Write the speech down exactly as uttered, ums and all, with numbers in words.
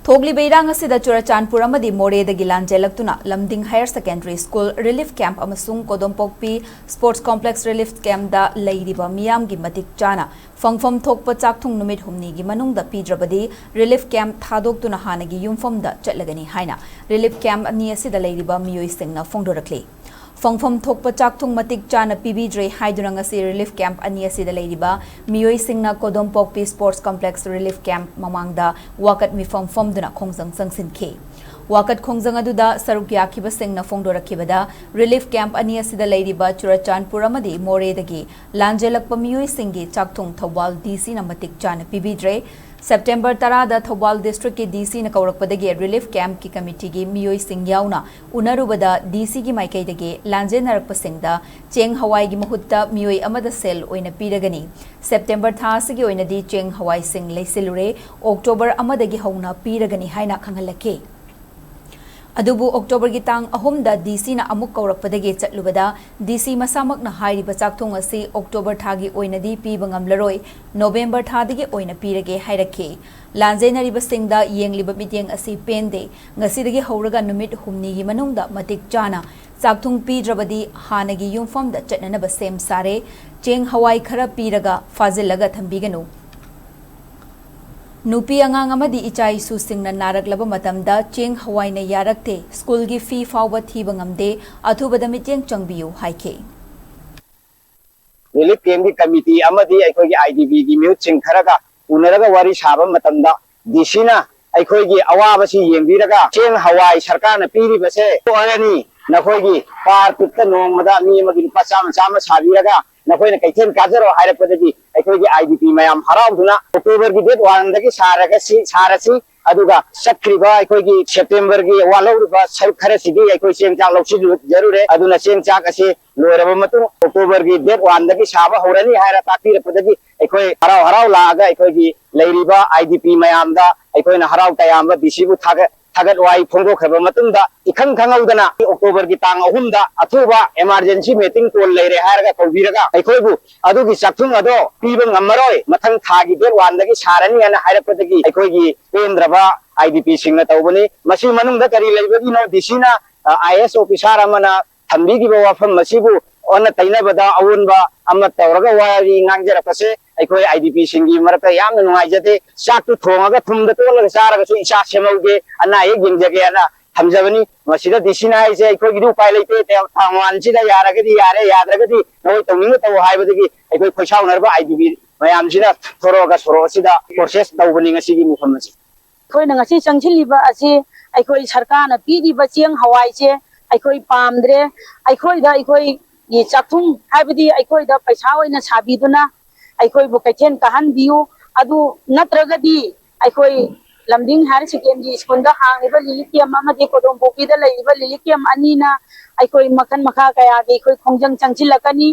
ꯊꯣꯛꯂꯤꯕ ꯏꯔꯥꯡ ꯑꯁꯤꯗ ꯆꯨꯔꯆꯥꯟꯄꯨꯔ ꯑꯃꯗꯤ ꯃꯣꯔꯦꯗꯒꯤ ꯂꯥꯟꯖꯦꯜꯂꯛꯇꯨꯅ ꯂꯝꯗꯤꯡ higher secondary school relief camp ꯑꯃꯁꯨꯡ ꯀꯣꯗꯣꯝꯄꯣꯛꯄꯤ ꯁ꯭ꯄꯣꯔꯠꯁ ꯀꯣꯝꯄ꯭ꯂꯦꯛꯁ ꯔꯤꯂꯤꯐ ꯀꯦꯝꯞꯇ ꯂꯩꯔꯤꯕ ꯃꯤꯌꯥꯝꯒꯤ ꯃꯇꯤꯛ ꯆꯥꯅ ꯐꯪꯐꯝ ꯊꯣꯛꯄ ꯆꯥꯛꯊꯨꯡ ꯅꯨꯃꯤꯠ ꯍꯨꯝꯅꯤꯒꯤ ꯃꯅꯨꯡꯗ ꯄꯤꯗ꯭ꯔꯕꯗꯤ ꯔꯤꯂꯤꯐ ꯀꯦꯝꯞ ꯊꯥꯗꯣꯛꯇꯨꯅ ꯍꯥꯟꯅꯒꯤ ꯌꯨꯝꯐꯝꯗ ꯆꯠꯂꯒꯅꯤ ꯍꯥꯏꯅ ꯔꯤꯂꯤꯐ ꯀꯦꯝꯞ ꯑꯅꯤ ꯑꯁꯤꯗ ꯂꯩꯔꯤꯕ ꯃꯤꯑꯣꯏꯁꯤꯡꯅ ꯐꯣꯡꯗꯣꯔꯛꯂꯤ꯫ ꯐꯪꯐꯝ ꯊꯣꯛꯄ ꯆꯥꯛꯊꯨꯡ ꯃꯇꯤꯛ ꯆꯥꯅ ꯄꯤꯕꯤꯗ꯭ꯔꯦ ꯍꯥꯏꯗꯨꯅ ꯉꯁꯤ ꯔꯤꯂꯤꯐ ꯀꯦꯝꯞ ꯑꯅꯤ ꯑꯁꯤꯗ ꯂꯩꯔꯤꯕ ꯃꯤꯑꯣꯏꯁꯤꯡꯅ ꯀꯣꯗꯣꯝꯄꯣꯛꯄꯤ ꯁ꯭ꯄꯣꯔꯠꯁ ꯀꯣꯝꯄ꯭ꯂꯦꯛꯁ ꯔꯤꯂꯤꯐ ꯀꯦꯝꯞ ꯃꯃꯥꯡꯗ ꯋꯥꯀꯠ ꯃꯤꯐꯝ ꯐꯝꯗꯨꯅ ꯈꯣꯡꯖꯪ ꯆꯪꯁꯤꯟꯈꯤ꯫ ꯋꯥꯀꯠ ꯈꯣꯡꯖꯪ ꯑꯗꯨꯗ ꯁꯔꯨꯛ ꯌꯥꯈꯤꯕꯁꯤꯡꯅ ꯐꯣꯡꯗꯣꯔꯛꯈꯤꯕꯗ, ꯔꯤꯂꯤꯐ ꯀꯦꯝꯞ ꯑꯅꯤ ꯑꯁꯤꯗ ꯂꯩꯔꯤꯕ ꯆꯨꯔꯆꯥꯟꯄꯨꯔ ꯑꯃꯗꯤ ꯃꯣꯔꯦꯗꯒꯤ ꯂꯥꯟꯖꯦꯜꯂꯛꯄ ꯃꯤꯑꯣꯏꯁꯤꯡꯒꯤ ꯆꯥꯛꯊꯨꯡ ꯊꯧꯕꯥꯜ ꯗꯤ ꯁꯤꯅ ꯃꯇꯤꯛ ꯆꯥꯅ ꯄꯤꯕꯤꯗ꯭ꯔꯦ꯫ ꯁꯦꯞꯇꯦꯝꯕꯔ ꯇꯔꯥꯗ ꯊꯧꯕꯥꯜ ꯗꯤꯁꯇ꯭ꯔꯤꯛꯀꯤ ꯗꯤ ꯁꯤꯅ ꯀꯧꯔꯛꯄꯗꯒꯤ ꯔꯤꯂꯤꯐ ꯀꯦꯝꯞꯀꯤ ꯀꯃꯤꯇꯤꯒꯤ ꯃꯤꯑꯣꯏꯁꯤꯡ ꯌꯥꯎꯅ ꯎꯅꯔꯨꯕꯗ, ꯗꯤ ꯁꯤꯒꯤ ꯃꯥꯏꯀꯩꯗꯒꯤ ꯂꯥꯟꯖꯦꯟꯅꯔꯛꯄꯁꯤꯡꯗ ꯆꯦꯡ ꯍꯋꯥꯏꯒꯤ ꯃꯍꯨꯠꯇ ꯃꯤꯑꯣꯏ ꯑꯃꯗ ꯁꯦꯜ ꯑꯣꯏꯅ ꯄꯤꯔꯒꯅꯤ꯫ ꯁꯦꯞꯇꯦꯝꯕꯔ ꯊꯥ ꯑꯁꯤꯒꯤ ꯑꯣꯏꯅꯗꯤ ꯆꯦꯡ ꯍꯋꯥꯏꯁꯤꯡ ꯂꯩꯁꯤꯜꯂꯨꯔꯦ, ꯑꯣꯛꯇꯣꯕꯔ ꯑꯃꯗꯒꯤ ꯍꯧꯅ ꯄꯤꯔꯒꯅꯤ ꯍꯥꯏꯅ ꯈꯪꯍꯜꯂꯛꯈꯤ꯫ ꯑꯗꯨꯕꯨ ꯑꯣꯛꯇꯣꯕꯔꯒꯤ ꯇꯥꯡ ꯑꯍꯨꯝꯗ ꯗꯤ ꯁꯤꯅ ꯑꯃꯨꯛ ꯀꯧꯔꯛꯄꯗꯒꯤ ꯆꯠꯂꯨꯕꯗ, ꯗꯤ ꯁꯤ ꯃꯁꯥꯃꯛꯅ ꯍꯥꯏꯔꯤꯕ ꯆꯥꯛꯊꯨꯡ ꯑꯁꯤ ꯑꯣꯛꯇꯣꯕꯔ ꯊꯥꯒꯤ ꯑꯣꯏꯅꯗꯤ ꯄꯤꯕ ꯉꯝꯂꯔꯣꯏ, ꯅꯣꯕꯦꯝꯕꯔ ꯊꯥꯗꯒꯤ ꯑꯣꯏꯅ ꯄꯤꯔꯒꯦ ꯍꯥꯏꯔꯛꯈꯤ꯫ ꯂꯥꯟꯖꯦꯟꯅꯔꯤꯕꯁꯤꯡꯗ ꯌꯦꯡꯂꯤꯕ ꯃꯤꯠꯌꯦꯡ ꯑꯁꯤ ꯄꯦꯟꯗꯦ, ꯉꯁꯤꯗꯒꯤ ꯍꯧꯔꯒ ꯅꯨꯃꯤꯠ ꯍꯨꯝꯅꯤꯒꯤ ꯃꯅꯨꯡꯗ ꯃꯇꯤꯛ ꯆꯥꯅ ꯆꯥꯛꯊꯨꯡ ꯄꯤꯗ꯭ꯔꯕꯗꯤ ꯍꯥꯟꯅꯒꯤ ꯌꯨꯝꯐꯝꯗ ꯆꯠꯅꯅꯕ ꯁꯦꯝ ꯁꯥꯔꯦ, ꯆꯦꯡ ꯍꯋꯥꯏ ꯈꯔ ꯄꯤꯔꯒ ꯐꯥꯖꯤꯜꯂꯒ ꯊꯝꯕꯤꯒꯅꯨ꯫ ꯅꯨꯄꯤ ꯑꯉꯥꯡ ꯑꯃꯗꯤ ꯏꯆꯥ ꯏꯁꯨꯁꯤꯡꯅ ꯅꯥꯔꯛꯂꯕ ꯃꯇꯝꯗ ꯆꯦꯡ ꯍꯋꯥꯏꯅ ꯌꯥꯔꯛꯇꯦ, ꯁ꯭ꯀꯨꯜꯒꯤ ꯐꯤ ꯐꯥꯎꯕ ꯊꯤꯕ ꯉꯝꯗꯦ, ꯑꯊꯨꯕꯗ ꯃꯤꯠꯌꯦꯡ ꯆꯪꯕꯤꯌꯨ ꯍꯥꯏꯈꯤ꯫ ꯔꯤꯂꯤꯐ ꯀꯦꯝꯞꯀꯤ ꯀꯃꯤꯇꯤ ꯑꯃꯗꯤ ꯑꯩꯈꯣꯏꯒꯤ ꯑꯥꯏ ꯗꯤ ꯕꯤꯒꯤ ꯃꯤꯍꯨꯠꯁꯤꯡ ꯈꯔꯒ ꯎꯅꯔꯒ ꯋꯥꯔꯤ ꯁꯥꯕ ꯃꯇꯝꯗ, ꯗꯤ ꯁꯤꯅ ꯑꯩꯈꯣꯏꯒꯤ ꯑꯋꯥꯕꯁꯤ ꯌꯦꯡꯕꯤꯔꯒ ꯆꯦꯡ ꯍꯋꯥꯏ ꯁꯔꯀꯥꯔꯅ ꯄꯤꯔꯤꯕꯁꯦ ꯇꯣꯛꯑꯔꯅꯤ, ꯅꯈꯣꯏꯒꯤ ꯄꯥꯔ ꯄꯤꯠꯇ ꯅꯣꯡꯃꯗ ꯃꯤ ꯑꯃꯒꯤ ꯂꯨꯄꯥ ꯆꯥꯝꯃ ꯆꯥꯝꯃ ꯁꯥꯕꯤꯔꯒ ꯅꯈꯣꯏꯅ ꯀꯩꯊꯦꯜ ꯀꯥꯖꯔꯣ ꯍꯥꯏꯔꯛꯄꯗꯒꯤ ꯑꯩꯈꯣꯏꯒꯤ ꯑꯥꯏ ꯗꯤ ꯄꯤ ꯃꯌꯥꯝ ꯍꯔꯥꯎꯗꯨꯅ ꯑꯣꯛꯇꯣꯕꯔꯒꯤ ꯗꯦꯠ ꯋꯥꯟꯗꯒꯤ ꯁꯥꯔꯒꯁꯤ, ꯁꯥꯔꯁꯤ, ꯑꯗꯨꯒ ꯆꯠꯈ꯭ꯔꯤꯕ ꯑꯩꯈꯣꯏꯒꯤ ꯁꯦꯞꯇꯦꯝꯕꯔꯒꯤ ꯋꯥꯠꯍꯧꯔꯤꯕ ꯁꯔꯨꯛ ꯈꯔꯁꯤꯗꯤ ꯑꯩꯈꯣꯏ ꯆꯦꯡ ꯆꯥꯛ ꯂꯧꯁꯤꯜꯂꯨꯖꯔꯨꯔꯦ꯫ ꯑꯗꯨꯅ ꯆꯦꯡ ꯆꯥꯛ ꯑꯁꯤ ꯂꯣꯏꯔꯕ ꯃꯇꯨꯡ ꯑꯣꯛꯇꯣꯕꯔꯒꯤ ꯗꯦꯠ ꯋꯥꯟꯗꯒꯤ ꯁꯥꯕ ꯍꯧꯔꯅꯤ ꯍꯥꯏꯔ ꯇꯥꯛꯄꯤꯔꯛꯄꯗꯒꯤ ꯑꯩꯈꯣꯏ ꯍꯔꯥꯎ ꯍꯔꯥꯎ ꯂꯥꯛꯑꯒ ꯑꯩꯈꯣꯏꯒꯤ ꯂꯩꯔꯤꯕ ꯑꯥꯏ ꯗꯤ ꯄꯤ ꯃꯌꯥꯝꯗ ꯑꯩꯈꯣꯏꯅ ꯍꯔꯥꯎ ꯇꯌꯥꯝꯕ ꯗꯤ ꯁꯤꯕꯨ ꯊꯥꯒꯠ-, ꯊꯥꯒꯠ ꯋꯥꯍꯩ ꯐꯣꯡꯗꯣꯛꯈ꯭ꯔꯕ ꯃꯇꯨꯡꯗ, ꯏꯈꯪ ꯈꯪꯍꯧꯗꯅ ꯑꯣꯛꯇꯣꯕꯔꯒꯤ ꯇꯥꯡ ꯑꯍꯨꯝꯗ ꯑꯊꯨꯕ emergency meeting call ꯂꯩꯔꯦ ꯍꯥꯏꯔꯒ ꯀꯧꯕꯤꯔꯒ ꯑꯩꯈꯣꯏꯕꯨ ꯑꯗꯨꯒꯤ ꯆꯥꯛꯊꯨꯡ ꯑꯗꯣ ꯄꯤꯕ ꯉꯝꯃꯔꯣꯏ, ꯃꯊꯪ ꯊꯥꯒꯤ date one ꯗꯒꯤ ꯁꯥꯔꯅꯤ ꯍꯥꯏꯅ ꯍꯥꯏꯔꯛꯄꯗꯒꯤ ꯑꯩꯈꯣꯏꯒꯤ ꯄꯦꯟꯗ꯭ꯔꯕ IDP ꯁꯤꯡꯅ ꯇꯧꯕꯅꯤ꯫ ꯃꯁꯤ ꯃꯅꯨꯡꯗ ꯀꯔꯤ ꯂꯩꯕꯒꯤꯅꯣ? DC ꯅ, ꯑ, IAS officer ꯑꯃꯅ ꯊꯝꯕꯤꯈꯤꯕ ꯋꯥꯐꯝ ꯑꯁꯤꯕꯨ ꯑꯣꯟꯅ ꯇꯩꯅꯕꯗ ꯑꯑꯣꯟꯕ ꯑꯃ ꯇꯧꯔꯒ ꯋꯥꯔꯤ ꯉꯥꯡꯖꯔꯛꯄꯁꯦ ꯑꯩꯈꯣꯏ IDP ꯁꯤꯡꯒꯤ ꯃꯔꯛꯇ ꯌꯥꯝꯅ ꯅꯨꯡꯉꯥꯏꯖꯗꯦ꯫ ꯆꯥꯛꯇꯨ ꯊꯣꯡꯉꯒ ꯊꯨꯝꯗ ꯇꯣꯠꯂꯒ ꯆꯥꯔꯒꯁꯨ ꯏꯁꯥ ꯁꯦꯝꯍꯧꯒꯦ, ꯑꯅꯥ ꯑꯌꯦꯛ ꯌꯦꯡꯖꯒꯦ ꯍꯥꯏꯅ ꯊꯝꯖꯕꯅꯤ꯫ ꯃꯁꯤꯗ DC ꯅ ꯍꯥꯏꯁꯦ ꯑꯩꯈꯣꯏꯒꯤꯗꯤ ꯎꯄꯥꯏ ꯂꯩꯇꯦ, ꯇꯥꯡ one ꯁꯤꯗ ꯌꯥꯔꯒꯗꯤ ꯌꯥꯔꯦ, ꯌꯥꯗ꯭ꯔꯒꯗꯤ ꯅꯈꯣꯏ ꯇꯧꯅꯤꯡꯕ ꯇꯧ ꯍꯥꯏꯕꯗꯒꯤ ꯑꯩꯈꯣꯏ ꯈꯣꯏꯁꯥꯎꯅꯔꯕ IDP ꯃꯌꯥꯝꯁꯤꯅ ꯊꯣꯔꯛꯑꯒ ꯁꯣꯔꯣꯛ ꯑꯁꯤꯗ protest ꯇꯧꯕꯅꯤ ꯉꯁꯤꯒꯤ ꯃꯤꯐꯝ ꯑꯁꯤ꯫ ꯑꯩꯈꯣꯏꯅ ꯉꯁꯤ ꯆꯪꯁꯤꯜꯂꯤꯕ ꯑꯁꯤ ꯑꯩꯈꯣꯏ ꯁꯔꯀꯥꯔꯅ ꯄꯤꯔꯤꯕ ꯆꯦꯡ ꯍꯋꯥꯏꯁꯦ ꯑꯩꯈꯣꯏ ꯄꯥꯝꯗ꯭ꯔꯦ꯫ ꯑꯩꯈꯣꯏꯗ ꯑꯩꯈꯣꯏꯒꯤ ꯆꯥꯛꯊꯨꯡ ꯍꯥꯏꯕꯗꯤ ꯑꯩꯈꯣꯏꯗ ꯄꯩꯁꯥ ꯑꯣꯏꯅ ꯁꯥꯕꯤꯗꯨꯅ ꯑꯩꯈꯣꯏꯕꯨ ꯀꯩꯊꯦꯜ ꯀꯥꯍꯟꯕꯤꯌꯨ꯫ ꯑꯗꯨ ꯅꯠꯇ꯭ꯔꯒꯗꯤ ꯑꯩꯈꯣꯏ ꯂꯝꯗꯤꯡ higher secondary school ꯗ ꯍꯥꯡꯂꯤꯕ relief camp ꯑꯃꯗꯤ ꯀꯣꯗꯣꯝꯄꯣꯛꯄꯤꯗ ꯂꯩꯔꯤꯕ relief camp ꯑꯅꯤꯅ ꯑꯩꯈꯣꯏ ꯃꯈꯜ ꯃꯈꯥ ꯀꯌꯥꯒꯤ ꯑꯩꯈꯣꯏ ꯈꯣꯡꯖꯪ ꯆꯪꯁꯤꯜꯂꯛꯀꯅꯤ꯫